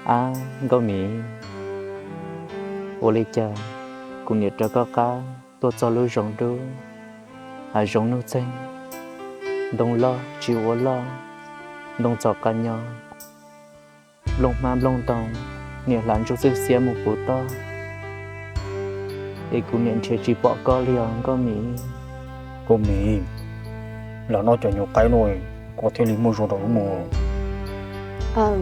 Ab Nkauj Mim, ua li cas kuv niam rov koj qab tuaj txog lub zoov dub, hav zoov nuj txeeg, ntoo loj tsis ua loj, ntoo txom qab nyob, nplooj hmab nplooj ntoo, niam hla ntsuj xwb xiab mus puv toj, es kuv niam nrhiav tsis pom koj li os Nkauj Mim. Nkauj Mim, los noj cov nyuag qaib no, koj thiaj li muaj zog rau lub mus. Paj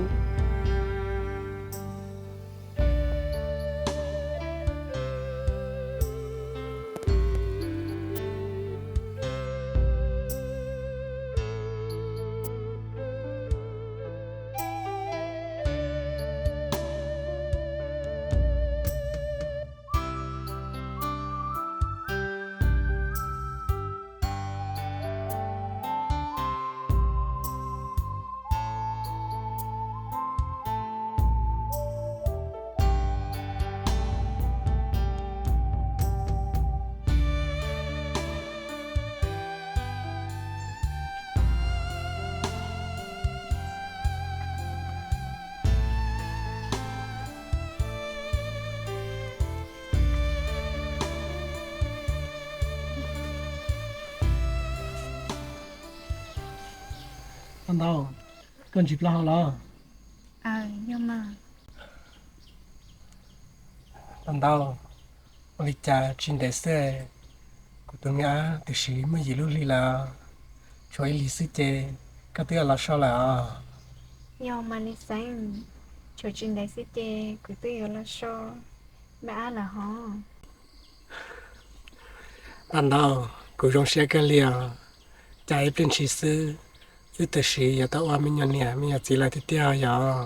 Ntau, koj ntsis plaub hau los? Paj Ntau, ua li cas tsis ntev xwb kuv tus me ab tam sim muaj yim lub hli lawm, tshuav ib hlis xwb ces koj twb yuav los so lawm os. Yog mas Lis Xeeb, tshuav tsis ntev xwb ces kuv twb yuav los so me ab lawm hos. Paj Ntau, kuv zoo siab kawg li os, cas ib pliag ntshis xwb wb tam sim yuav tau ua me nyuam niam me nyuam txiv lawm tiag tiag yog?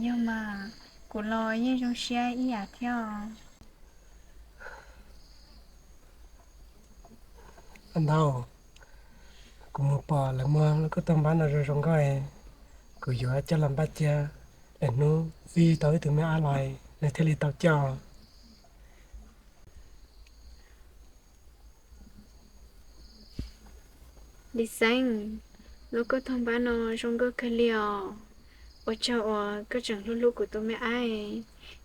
Yog mas, kuv los yeej zoo siab ib yam thiab os. Paj Ntau, kuv mus pom lawv muag lub koj tau npab no zoo zoo nkauj, kuv yuav coj los npaj cia, lwm hnub wb yug tau wb tus me ab los nws thiaj li tau coj. Lis Xeeb, lub koj tau npab no zoo nkauj kawg li os. Ua tsaug uas koj tseem hlub hlub kuv tus me ab,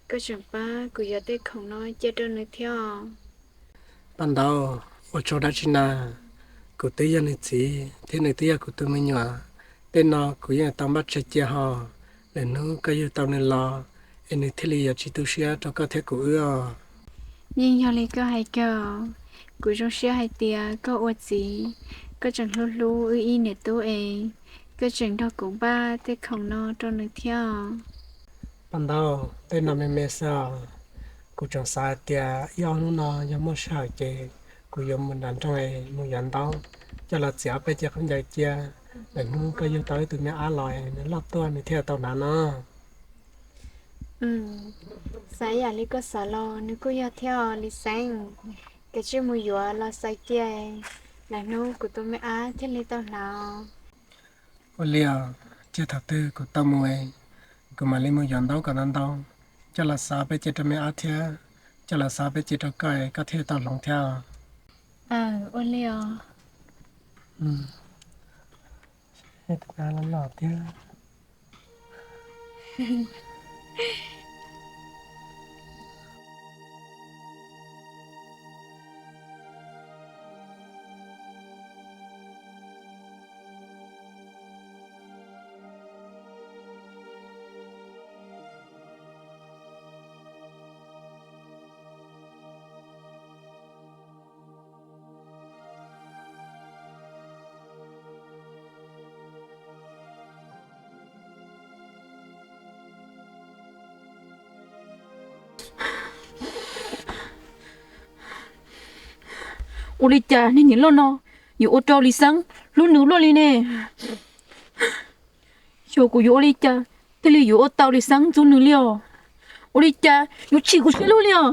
koj tseem pab kuv yuav tej khoom no cia rau nws thiab os. Paj Ntau, ua tsaug dab tsi na, kuv twb yog nws txiv thiab nws twb yog kuv tus me nyuam, tej no kuv yeej tau npaj tseg cia hos, lwm hnub koj yug tau nws los es nws thiaj li yuav tsis tu siab rau koj thiab kuv wb os. Yeej yog li koj hais kawg, kuv zoo siab hais tias koj ua txiv, koj tseem hlub hlub wb ib niam tub es, koj tseem nrog kuv npaj tej khoom no rau nws thiab. Paj Ntau, tej no me me xwb os, kuv tseem xav hais tias ib ob hnub no yog muaj sij hawm ces kuv yuav mus nram nroog es mus yuav ntaub coj los txiav ob peb ce khaub ncaws cia, lwm hnub koj yug tau wb tus me ab los nws loj tuaj nws thiaj tau hnav no. Xav yam li koj xav los nws kuj yog thiab os Lis Xeeb, kav tsij mus yuav los xaws cia, lwm hnub kuv tus me ab thiaj li tau hnav. Ua li os, cia thaum twg kuv tau mus, kuv mam li mus yuav ntaub kom ntau ntau, coj los xaws peb ce rau me ab thiab, coj los xaws peb ce rau koj, koj thiaj tau hloov thiab. Ua li os. Los thiab. Ua li cas niag niam loj no yuav ua rau Lis Xeeb hlub nws luaj li ne? Xyov kuv yuav ua li cas thiaj li yuav ua tau Lis Xeeb ntxub nws li os. Ua li cas yuav tsim kuv siab luaj li os.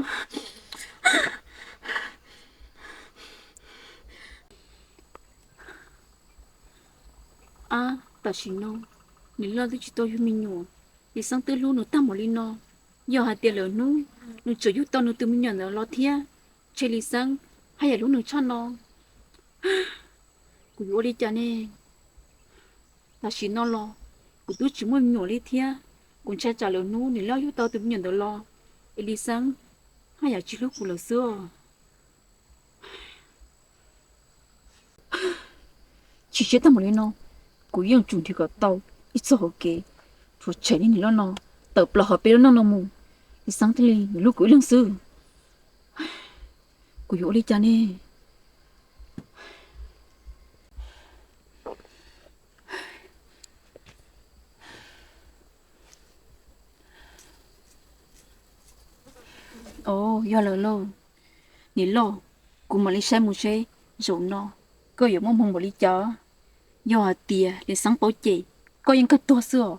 Ab, tam sim no niam loj twb tsis tau yug me nyuam, Lis Xeeb twb hlub nws tag npaum li no. Yog hais tias lwm hnub nws tseem yug tau nws tus me nyuam ntawd los thiab, ntshe Lis Xeeb haj yam hlub nws tshaj no. Kuv yuav ua li cas ne? Tam sim no los kuv twb tsis muaj me nyuam li thiab, Kuv ntshai tsam lwm hnub niam loj yug tau tus me nyuam ntawd los es Lis Xeeb haj yam tsis hlub kuv lawm xwb os. Tsis siab tag mus li no, kuv yeej tsum nrhiav kom tau ib txoj hauv kev rhuav tshem niam loj no tawm plaws hauv peb lub neej no mus, Lis Xeeb thiaj li yuav hlub kuv ib leeg xwb. Kuv yuav ua li cas ne? Os, yog lawm lauj. Niam loj, kuv mam li saib mus seb zaum no koj yuav muaj hmoo npaum li cas. Yog hais tias Lis Xeeb paub ces koj yeej kawg tuag xwb os.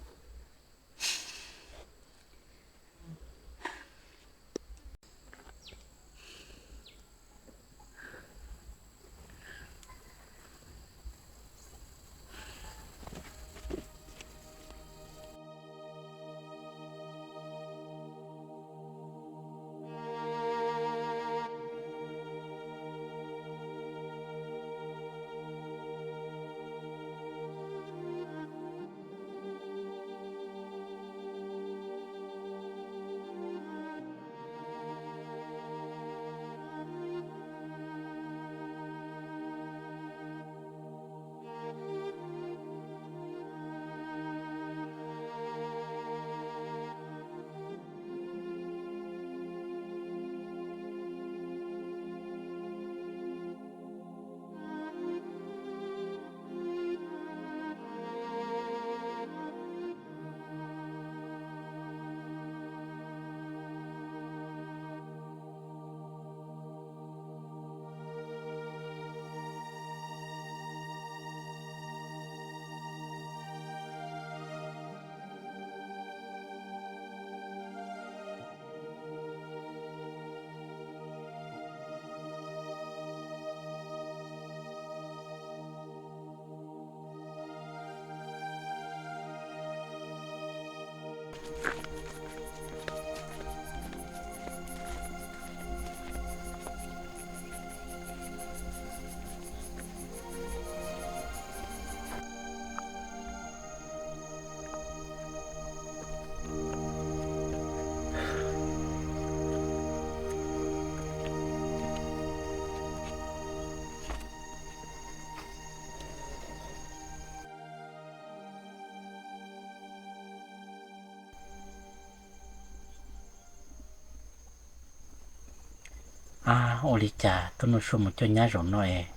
Ab, ua li cas tub Nuj Sua mus coj nyab zaum no es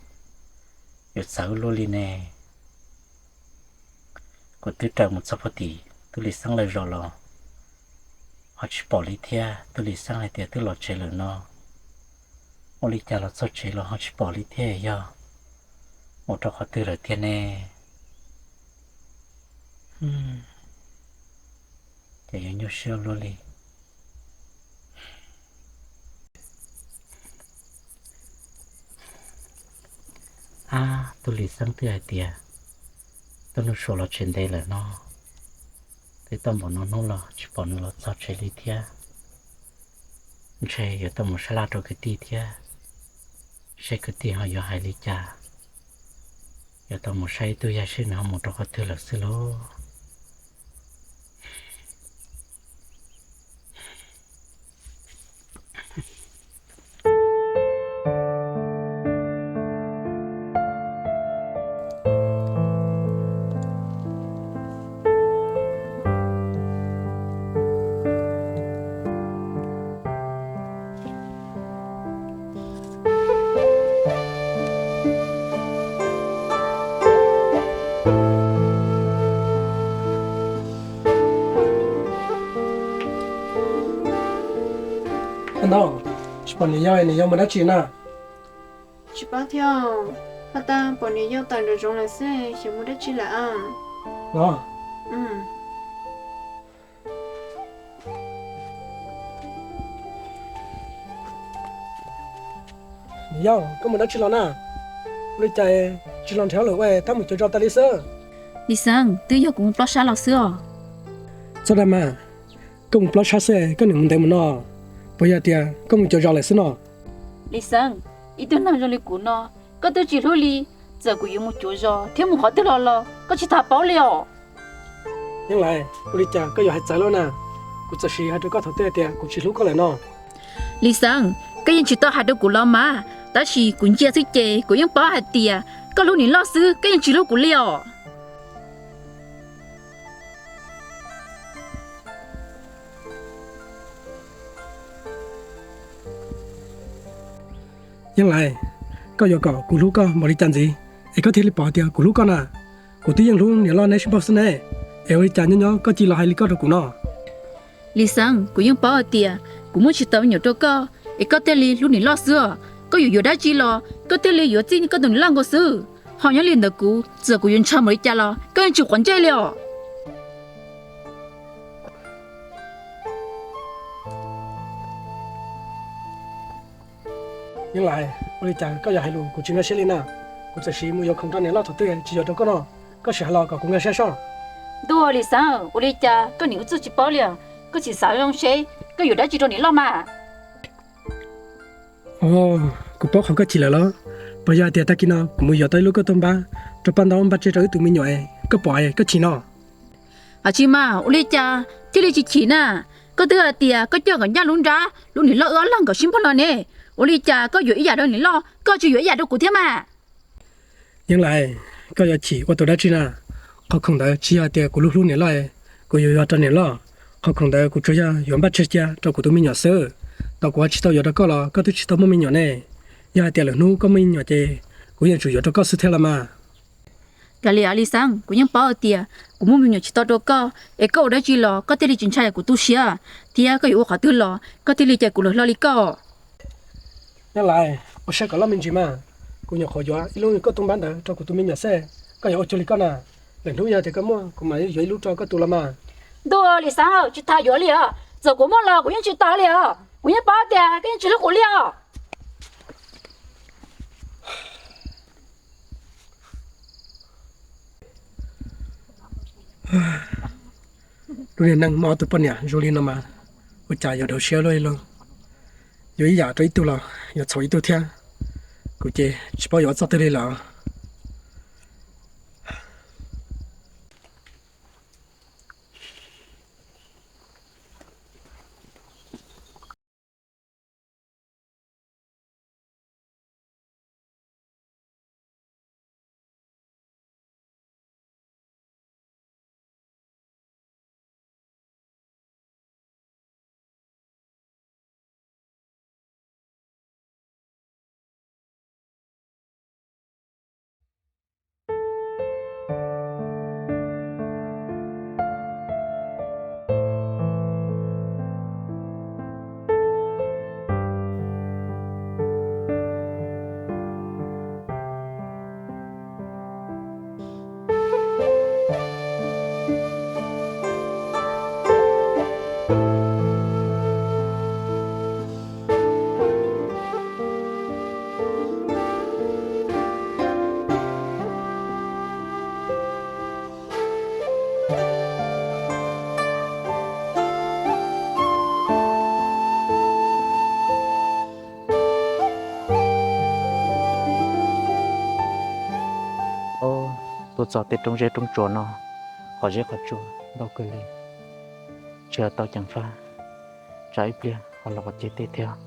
yuav txawv luaj li ne? Kuv twb raws mus txog puag tim tub Lis Xeeb lawv zos los ho tsis pom li thiab. Tub Lis Xeeb hais tias twb los tsev lawm no. Ua li cas los txog tsev los ho tsis pom li thiab, yog mus rau qhov twg lawm tiag ne? Ces yuav nyuaj siab luaj li. Ab, tub Lis Xeeb twb hais tias tub Nuj Sua los tsev ntev lawm no, twb tau npaum no hnub los tsis pom nws los txog tsev li thiab. Ntshe yuav tau mus sab laj rau kwv tij thiab, seb kwv tij ho yuav hais li cas. Yuav tau mus saib ib tug yaig seb nws ho mus rau qhov twg lawm xwb lauj. Ntau, tsis pom niam yau, niam yau mus dab tsi na? Tsis paub thiab, haj tab pom niam yau tawm nram zoov lawm xwb, xyov mus dab tsi lawm a. Los, niam yau, koj mus dab tsi los na? Ua li cas tsis los nrhiav lawm ua tab mus cuav zos tas li xwb? Lis Xeeb, twb yog kuv mus plob sab los xwb os. Txhob dag mas, koj mus plob sab xwb koj niam mus ntev mus no, puas yog tias koj mus cuav zos lawm xwb no? Lis Xeeb, ib tug neeg zoo li kuv no, koj twb tsis hlub li, txawm kuv yuav mus cuav zos thiab mus qhov twg los los koj tsis tham paub li os. Yeej Lais, ua li cas koj yuav hais txawv lawm na? Kuv txawm sis hais rau koj thaum twg tias kuv tsis hlub koj lawm no? Lis Xeeb, koj yeej tsis tau hais rau kuv los mas, tab sis kuv ntsia xwb ces kuv yeej paub hais tias koj hlub niam loj xwb, koj yeej tsis hlub kuv li os. Yeej Lais, koj yuav kom kuv hlub koj npaum li cas ntxiv es koj thiaj li pom tias kuv hlub koj na? Kuv twb yeej hlub niam loj neb sib npaug xwb ne, es ua li cas nyob nyob koj cia los hais li koj rau kuv no? Lis Xeeb, kuv yeej paub hais tias kuv muaj tsis tau me nyuam rau koj es koj thiaj li hlub niam loj xwb os. Koj yuav yuav dab tsi los koj thiaj li yuav txij koj tus niam loj nkaus xwb. Ho nyob li ntawd kuv txawm kuv yuav ntshaw npaum li cas los koj yeej tsis quav ntsej li os. Yeej Lais, ua li cas koj yuav hais lus kuv tsis nkag siab li na? Kuv txawm sis mus yuav khoom rau niam loj thaum twg tsis yuav rau koj no, koj sim hais los kom kuv nkag siab soj. Ntuj, Lis Xeeb, ua li cas koj nim ua txuj tsis paub li os? Koj tsis xav zoo seb koj yuav dab tsi rau niam loj mas. Os, kuv paub qhov koj chim lawm los? Puas yog hais tias tag kis no kuv mus yuav tau ib lub kauj toog npab rau paj ntaub npaj tsiaj rau wb tus me nyuam es koj pom es koj chim no? Ab tsis mas, ua li cas thiaj li tsis chim na? Koj twb hais tias koj coj kom ncaj lub nrab lub niam loj wb ob leeg kom sib npaug no ne. Ua li cas koj yuav ib yam rau niam loj, koj tsis yuav ib yam rau kuv thiab mas? Yeej Lais, koj yuav chim ua tus dab tsi na? Qhov khoom ntawd tsis yog hais tias kuv hlub hlub niam loj, kuv yuav yuav rau niam loj. Qhov khoom ntawd kuv tsuas yog yuav npaj tseg cia rau kuv tus me nyuam xwb. Tau kuv tsis tau yuav rau koj los koj twb tsis tau muaj me nyuam ne. Yog hais tias lwm hnub koj muaj me nyuam ces kuv yeej tsum yuav rau koj xwb thiab los mas. Kav liam Lis Xeeb, kuv yeej paub hais tias kuv muaj me nyuam tsis tau rau koj es koj ua dab tsi los koj thiaj li tsis ntshai kuv tu siab, thiab koj yuav ua qhov twg los koj thiaj li cais kuv lawm hlo li koj. Yeej Lais, ua siab kom loj me ntsis mas, kuv nyuam qhuav yuav ib lub kauj toog npab ntawd rau kuv tus me nyuam xwb, koj yuav ua cuag li koj na? Lwm hnub yog tias koj muaj kuv mam yuav ib lub rau koj tus los mas. Ntuj, Lis Xeeb, tsis tas yuav li os, txawm kuv muaj los kuv yeej tsis tas li os, kuv yeej paub tias koj yeej tsis hlub kuv li os. Lub niag neej muaj ob tug poj niam zoo li no mas ua cas yuav dhau siab luaj li lauj. Yuav ib yam rau ib tug los yuav txhaum ib tug thiab. Kuv ces tsis paub yuav ua txoj twg li lawm. Tuaj txog tej roob zeb roob tsuas no, qhov zeb qhov tsua ntau kawg li, tsis tau ceev faj, tsam ib pliag ho los qhov ceg tej thiab.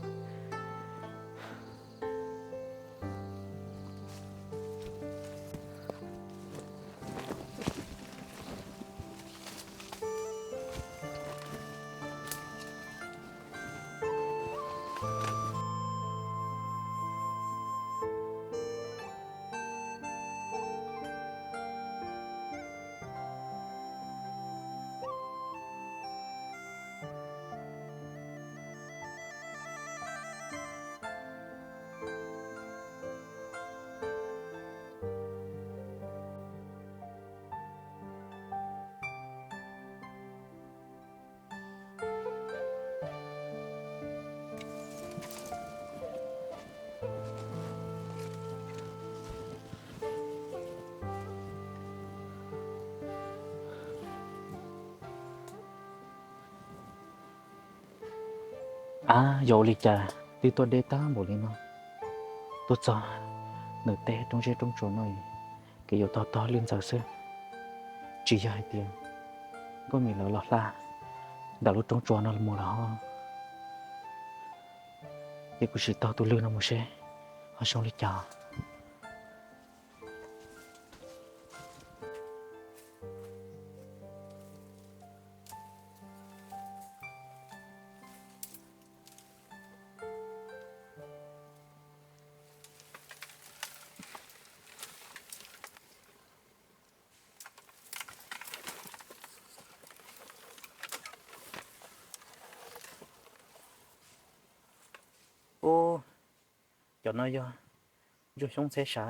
Ab, yog ua li cas twb tuaj deb tag npaum li no, tuaj txog ntawm tej roob zeb roob tsuas no, kev yuav tog tog lwj ntxaws xwb. Tsis yog hais tias Nkauj Mim lawv los hla ntawm lub roob tsua no mus lawm hos. Ces kuv sim taug tus lw no mus seb ho zoo li cas. Ub, cov no yog ntsuag xyoob txheb sav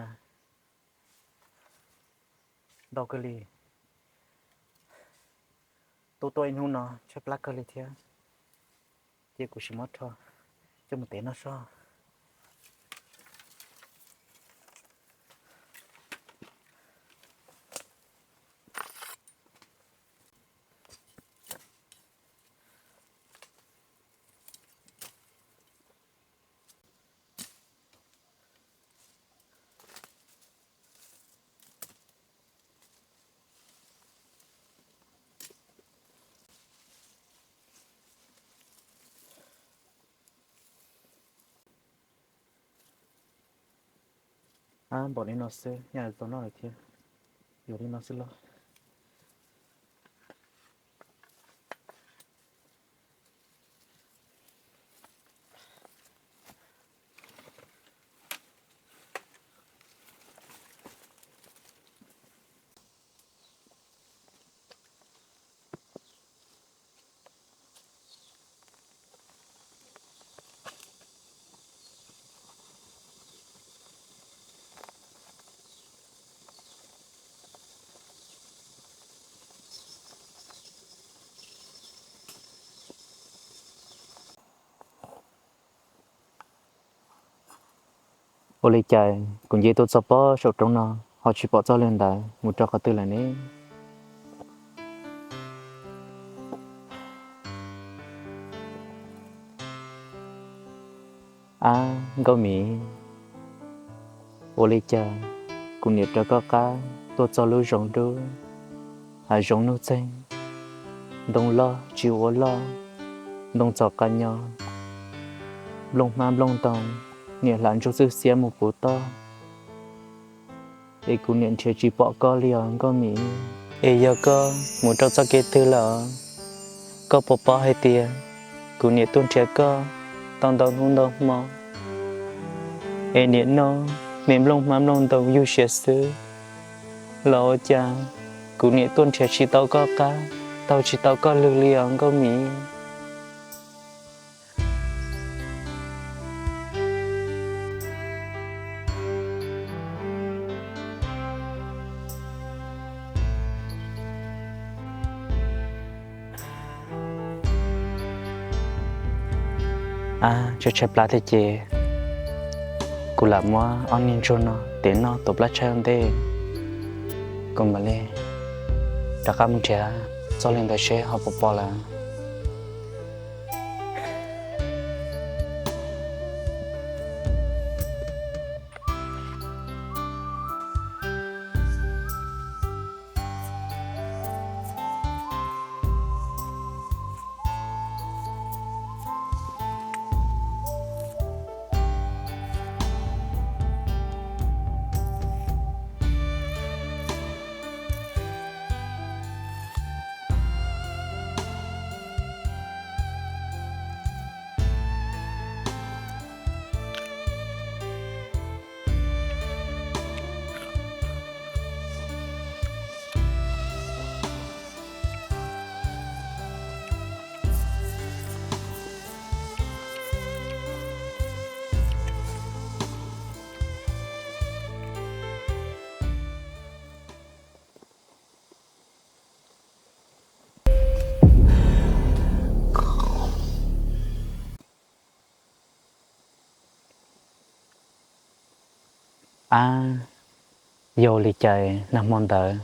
ntau kawg li. Tuaj tuaj ib hnub no tshaib plab kawg li thiab. Ces kuv sim muab rho coj mus tev noj soj. Ab, npaum li no xwb, yog tau noj lawm thiab. Yuav li no xwb los. Ua li cas kuv nce tuaj txog pob saum roob no ho tsis pom txoj lw ntawd mus rau qhov twg lawm ne? Ab Nkauj Mim, ua li cas kuv niam raws koj qab tuaj txog lub zoov dub, hav zoov nuj txeeg, ntoo loj tsis ua loj, ntoo txos qa nyo, nplooj hmab nplooj ntoo, niam hla ntsuj xwb xiab mus puv toj, es kuv niam nrhiav tsis pom koj li os Nkauj Mim. Es yog koj mus rau txoj kev twg lawm? Koj puas paub hais tias kuv niam tuaj nrhiav koj tau ntau hnub ntau hmo, es niam noj me nplooj hmab nplooj ntoo yug siav xwb, los ua cas kuv niam tuaj nrhiav tsis tau koj qab, taug tsis tau koj lw li os Nkauj Mim? Ab, tshaib tshaib plab thiab ces kuv lam muab ob niag ntsuag no tev noj tuav plab tshaib ua ntej, kuv mam li rov qab mus nrhiav txoj li ntawd seb ho puas pom lawm. Ab, yog li cas nag hmo ntawd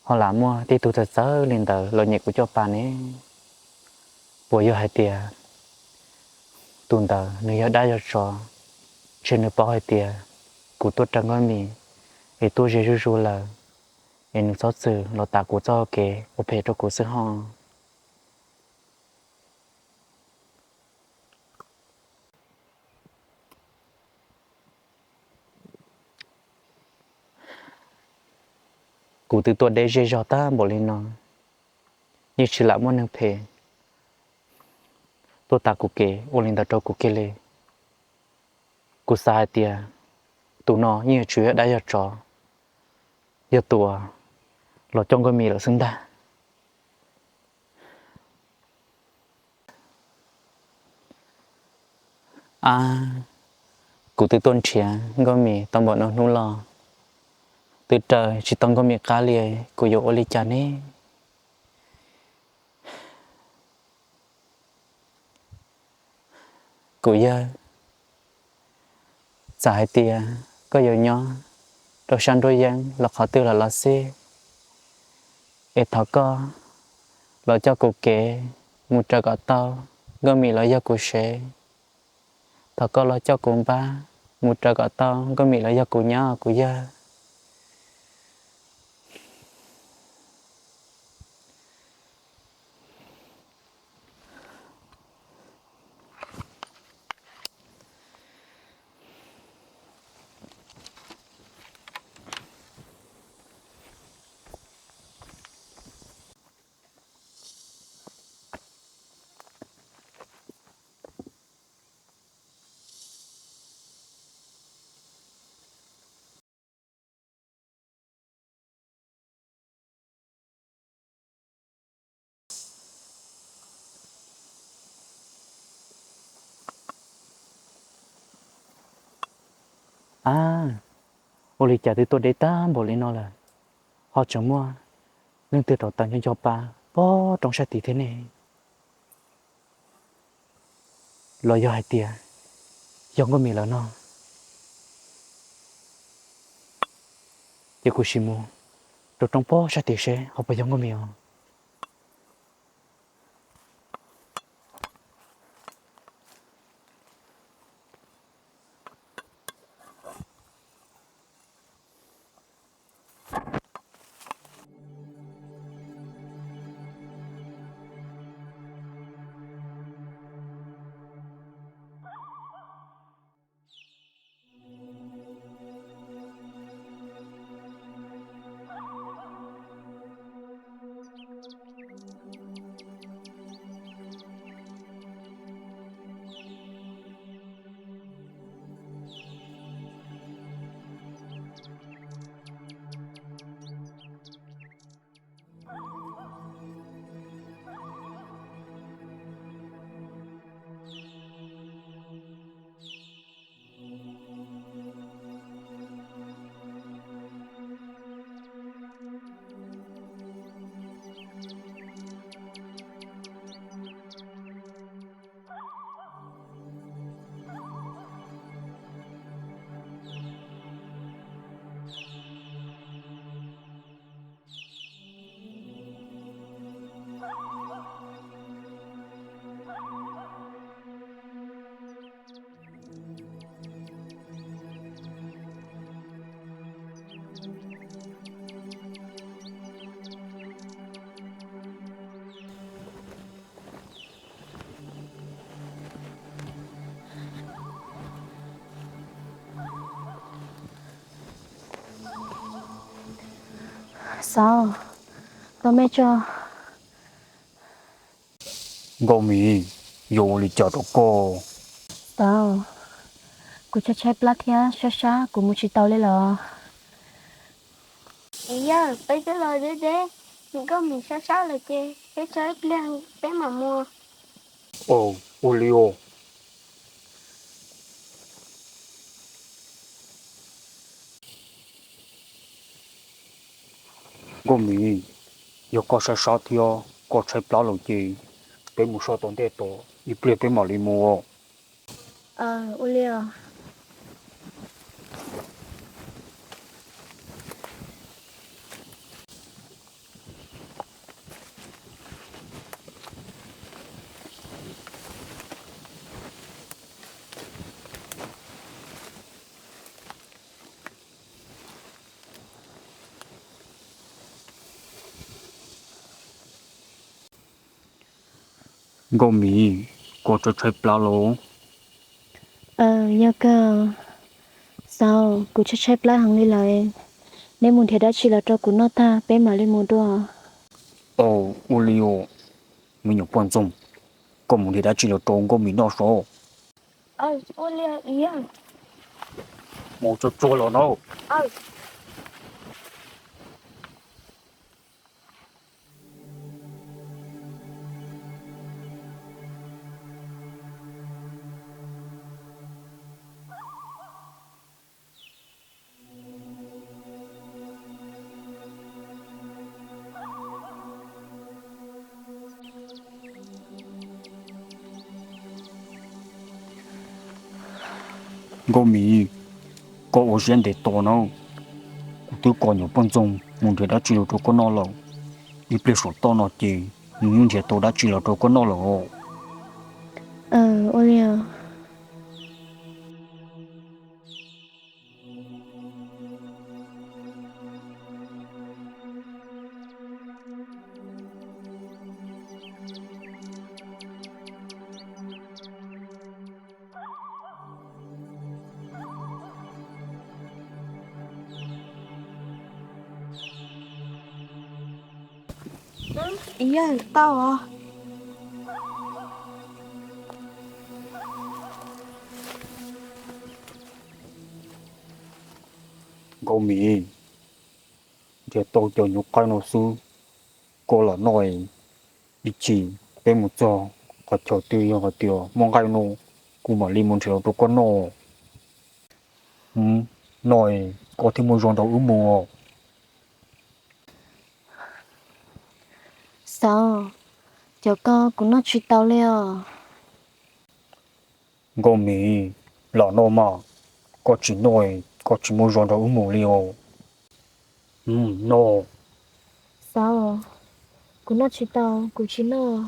ho lam muaj tej tug txawv txawv li ntawd los nyem kuv caj pas ne? Puas yog hais tias tus ntawd nws yog dab yog tsov, ntshe nws paub hais tias kuv tuaj raws Nkauj Mim es tuaj ze zuj zus lawm, es nws txhob txwm los tas kuv txoj hau kev ua phem rau kuv xwb ho. Kuv twb tuaj deb zej zog tag npaum li no, yeej tsis lam muaj neeg phem tuaj tas kuv kev ua li ntawd rau kuv kiag li. Kuv xav hais tias tus no yeej yuav tsum yog dab yog tsov, yog tus uas los coj Nkauj Mim lawm xwb ntag. Ab, kuv twb tuaj nrhiav Nkauj Mim tau npaum no hnub los twb raws tsis tau Nkauj Mim qab li, kuv yuav ua li cas ne? Kuv yawg, txawm hais tias koj yuav nyob rau sab nruab yeeb los qhov twg los los xij, es thov koj los coj kuv kev mus raws kom tau Nkauj Mim los yog kuv sev. Thov koj los coj kuv npab mus raws kom tau Nkauj Mim los yog kuv nyab kuv yawg. Ab, ua li cas twb tuaj deb tag npaum li no lawm, ho tseem muaj leej twg rauv taws nco nco pa pob roob sab tid thiab ne? Los yog hais tias yog Nkauj Mim lawm no? Ces kuv sim mus rau roob pob sab tid seb ho puas yog Nkauj Mim os. Xav, tau me tso. Nkauj Mim, yog ua li cas rau koj? Xav, kuv tshaib tshaib plab thiab sab sab kuv mus tsis tau li los. Yawg, peb twb los deb deb, Nkauj Mim sab sab lawm ces peb tso ib pliag peb mam mus. Ua li os. Nkauj Mim, yog koj sab sab thiab koj tshaib plab lawm ces peb mus so tom ntej tod ib pliag peb mam li mus. Ua li os. Nkauj Mim, koj tshaib tshaib plab los? Yog kawg, Xauv, kuv tshaib tshaib plab heev li lawm. Neb mus nrhiav dab tsi los rau kuv noj tag peb mam li mus dua. Aw, ua li os. Me nyuam poj ntxoog, koj mus nrhiav dab tsi los rau Nkauj Mim noj sov. Mus tsuag tsuag los no. Nkauj Mim, koj ua siab ntev tos na. Kuv twb kom nyuam poj ntxoog mus nrhiav dab tsi los rau koj noj lawm. Ib pliag saum toj no ces nws yeej nrhiav tau dab tsi los rau koj noj lawm os. Ua li os. Yawg, tau os. Nkauj Mim, nrhiav tau cov nyuj qaib no xwb, koj lam noj. Ib chim peb mus txog qhov chaw twg yog hais tias muaj nqaij no, kuv mam li mus nrhiav los rau koj noj. Noj koj thiaj muaj zog nrog wb mus. Xauv, cov ko kuv noj tsis tau li os. Nkauj Mim, lam noj mas, koj tsis noj koj tsis muaj zog nrog wb mus li os. Noj. Xauv, kuv noj tsis tau, kuv tsis noj.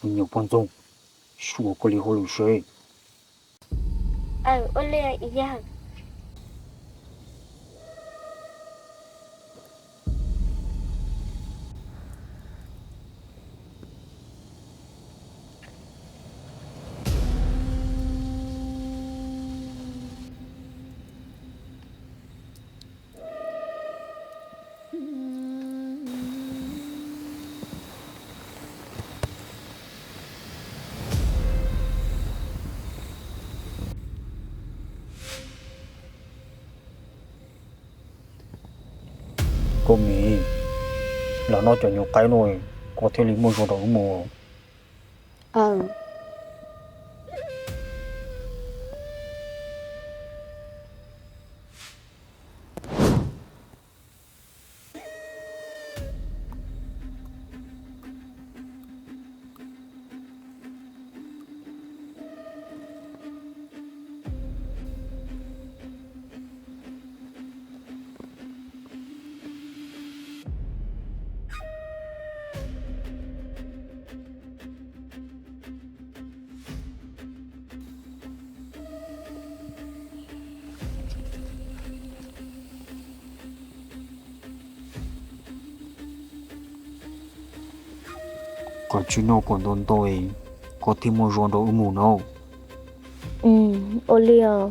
Me nyuam poj ntxoog, suav koj li hauj lwm seb. Nkauj Mim, lam noj cov nyuj qaib no, koj thiaj li muaj zog nrog wb mus. Koj tsis noj kom ntau ntau, koj thiaj muaj zog nrog wb mus no. Ua li os.